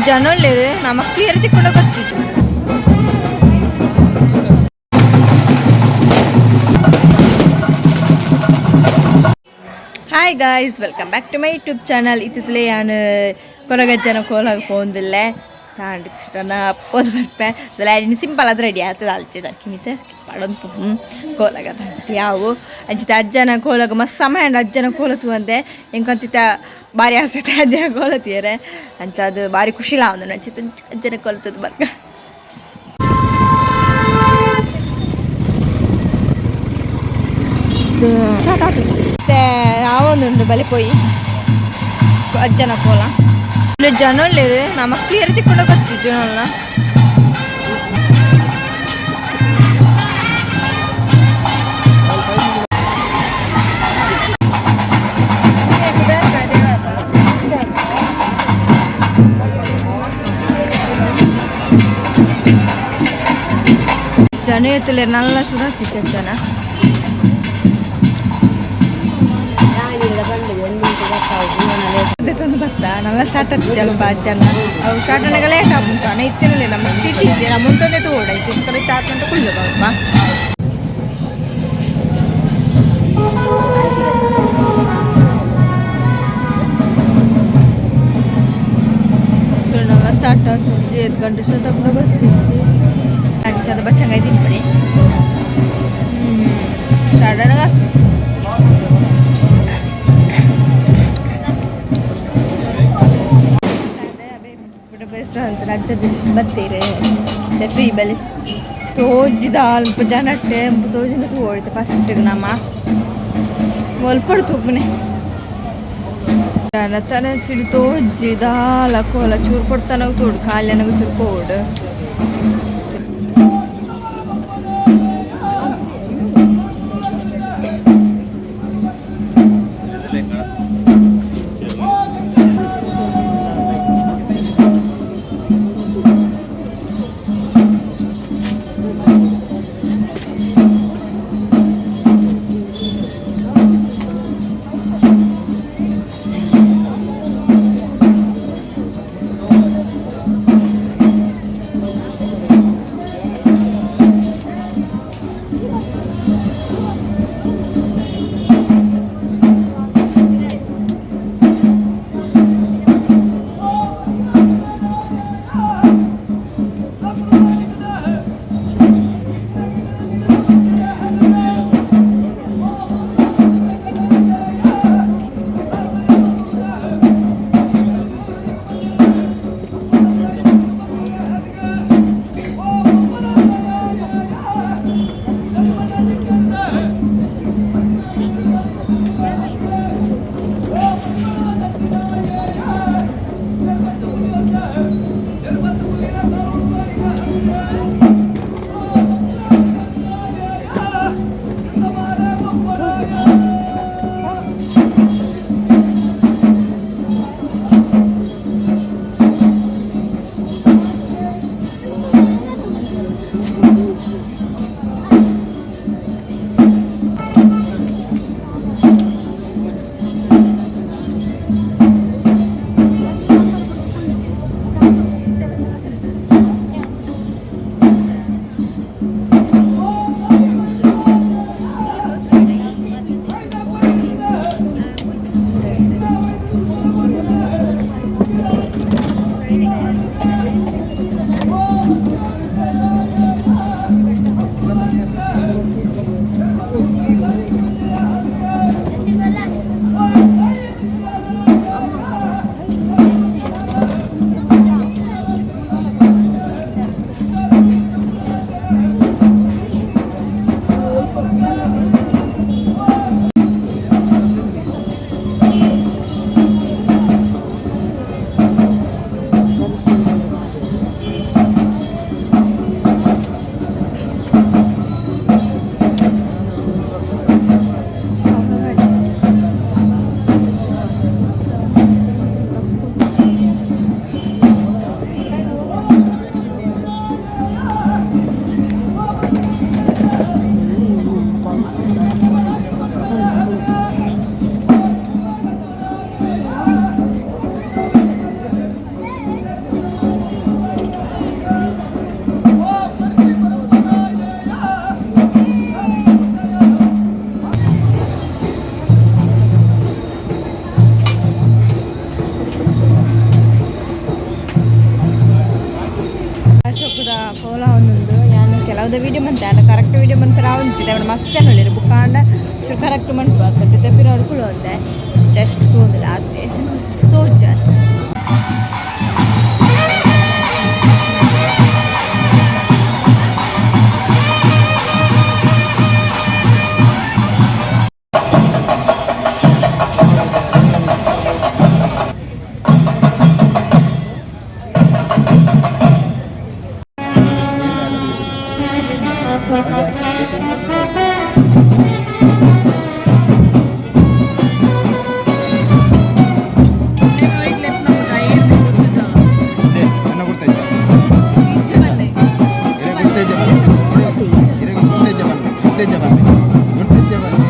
ಜನೊಲ್ಲೆರ್ ನಮಕ್ ಏರ್ ತಿಕ್ಕುಂಡ ಗೊತ್ತಿಜ್ಜಿ. Hi guys, welcome back to my YouTube channel. ಇತ್ತಿತ್ತಲೇ ಯಾನ್ ಕೊರಗಜ್ಜನ ಕೋಲಾಗ ಪೋಂದಿಲ್ಲೆ ತಾಂಡಿನ ಪೋದು ಬರ್ಪೆ. ಅದಲ್ಲ, ಸಿಂಪಲ್ ಆದ್ ರೆಡಿ ಆತದ. ಅಲ್ಚೆ ದಕ್ಕಿಮಿತ ಪಡೊಂದು ಕೋಲಾಗ ಯಾವು ಅಂಚಿತ ಅಜ್ಜನ ಕೋಲಾಗ ಮಸ್ತ್ ಸಮಯ ಉಂಡು. ಅಜ್ಜನ ಕೋಲ ತೂವಂದೆ ಎಂಕಂಚಿತ ಬಾರಿ ಆಸೆ ಇತ್ತೆ ಅಜ್ಜನ ಕೋಲ ತೂಯೆರೆ. ಅಂಚ ಅದು ಬಾರಿ ಖುಷಿಲಾ ಆವೊಂದುಂಡು. ಅಂಚಿತ ಅಜ್ಜನ ಕೋಲ ತೂದು ಬರ್ಕ. ಮತ್ತೆ ಆವೊಂದುಂಡು, ಬಲೆ ಪೋಯಿ ಅಜ್ಜನ ಕೋಲ. ಜನೊಲ್ಲೆರ್, ನಮಕ್ ಏರ್ ತಿಕ್ಕುಂಡ ಗೊತ್ತಿಜ್ಜಿ ಜನೊಲ್ನ. ಜನ ಎತ್ತುಲೆರ್, ನಲ್ಲ ಸುಧಾರ್ತಿತ್ತು ಜನ. ಒಂದು ಬತ್ತ ನಲ್ಲ ಸ್ಟಾರ್ಟ್ ಆಗ್ತದೆ ಅಲ್ಪ ಜನ. ಅವು ಸ್ಟಾರ್ಟ್ ಆಗ ಲೇಟ್ ಆಗುಂಟು ಅಣ್ಣ. ಇತ್ತಿರಲಿಲ್ಲ ನಮಗೆ ಸೀಟ್ ಇಜ್ಜಿ, ನಮ್ಮ ಮುಂತೊಂದೇ ತೋಡ ಇತ್ತಿಸ್ಕರ ಇತ್ತು ಕುಳ್ಳು ಅಲ್ಪ. ಸ್ಟಾರ್ಟ್ ಆಗ್ತದೆ. ಏತ್ ಗಂಟೆ ಸ್ಟಾರ್ಟ್ ಆಪುಂಡ ಗೊತ್ತಿಜ್ಜಿ. ಅಂಚದ ಬಚ್ಚಂಗಾಯಿ ತಿನ್ಪಣಿ. ಸ್ಟಾರ್ಟ್ ಆನಗ ಬೆಸ್ಟ್ ಅಂತ ಬತ್ತೀರೆ ಈ ಬಲಿ ತೋಜಿದ ಅಲ್ಪ ಜನಟ್ಟೆ ತೋಜಿನ ತೋಡಿತ. ಫಸ್ಟ್ ನಮ್ಮ ಒಲ್ಪಡು ತೂಪುನೆ ಜನ ತನ ಸಿಡಿ ತೋಜಿ ದಾಲ ಕೋಲ ಚೂರು ಕೊಡ್ತಾನಾಗ ತೋಡು ಖಾಲಿ ಚೂರು ಕೋಡು. ಯಾವುದೋ ವೀಡಿಯೋ ಮಂತೆ ಆಂಡ ಕರೆಕ್ಟ್ ವೀಡಿಯೋ ಮನ್ಪೆರೆ ಆವೊಂದಿಜ್ಜಿ ದಾಯೆ ಮಸ್ತ್ ಜನ ಉಲ್ಲೆರ್ ಬೊಕ್ಕ ಆಂಡ ಚೂರು ಕರೆಕ್ಟ್ ಮನ್ಪು ಅತ್ತ ಪಿರವುಡು ಕುಲ್ಲೊಂದೆ ಜಸ್ಟ್ ತೂವೊಂದುಲ್ಲೆ ಆತೆ ತೋಜ. ಅನ್ನ ಕೊಡ್ತಾ ಇದ್ದೆ. ಇರೆ ಗುರ್ತೇಜ ಬನ್ನಿ. ಇರೆ ಗುರ್ತೇಜ ಬನ್ನಿ, ಗುರ್ತೇಜ ಬನ್ನಿ, ಗುರ್ತೇಜ ಬನ್ನಿ.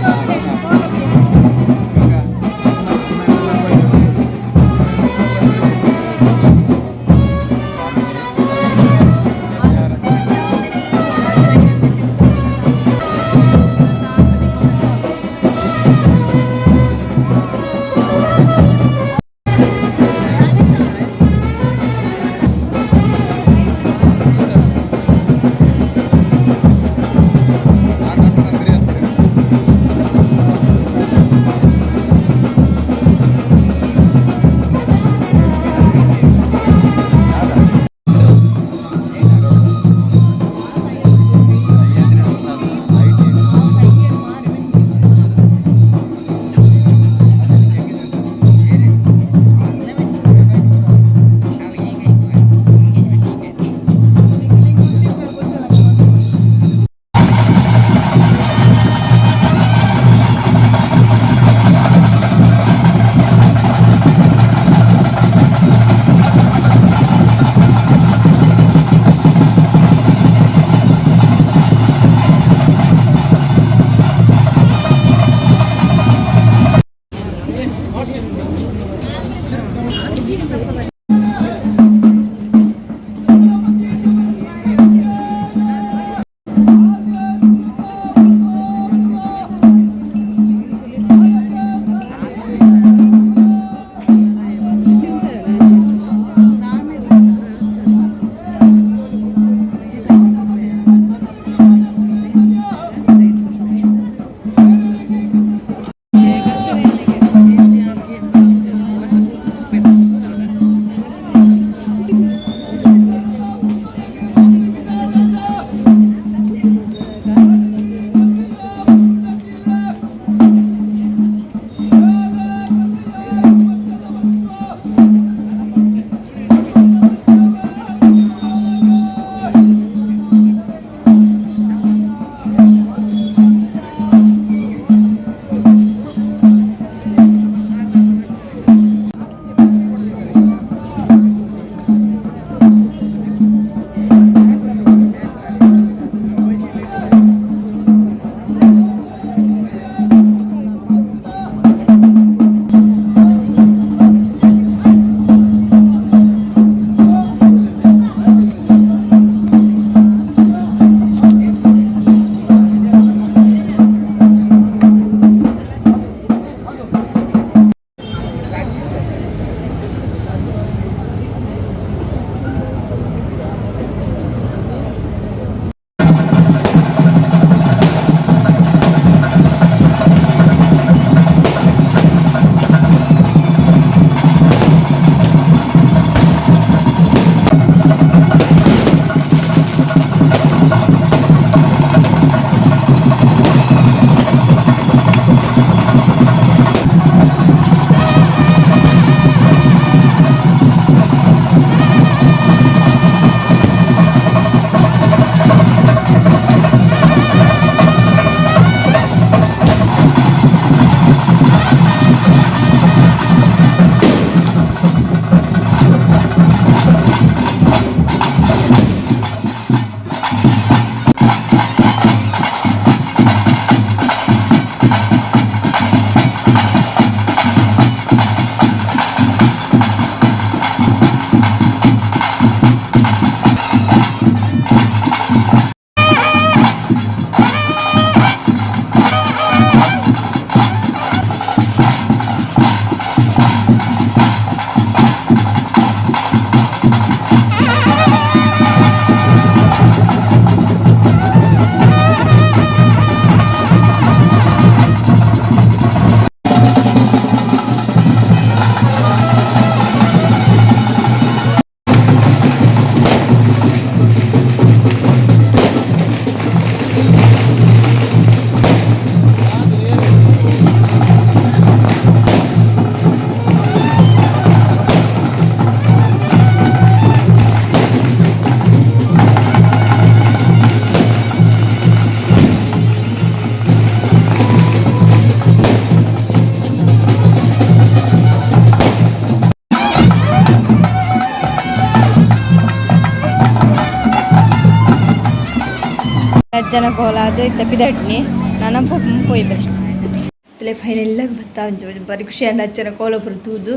ಅಜ್ಜನ ಕೋಲಾದ ಇತ್ತ ಪಿದಡ್ನಿ ನನ ಪೋಯಿ ಬಲೆ. ಫೈನಲ್ ಬತ್ತ. ಒಂಜಿ ಒಂಜಿ ಬಾರಿ ಖುಷಿ ಆಂಡ್ ಅಜ್ಜನ ಕೋಲ ಪೂರ ತೂದು.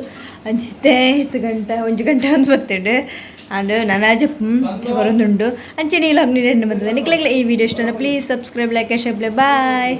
ಅಂಚಿತ್ತೆ ಇತ್ತು ಗಂಟೆ, 1 ಗಂಟೆ ಒಂದು ಬತ್ತಿಂಡು. ಅಂಡ್ ನನಾಜ ಬರೊಂದುಂಡು. ಅಂಚೆನೆ ಈ ವ್ಲಾಗ್ ನಿರೆಂಡ್ ಬಂದದ. ನಿಕ್ಲೆಗ್ಲ ಈ ವಿಡಿಯೋ ಇಷ್ಟ, please subscribe, like, share. Bye.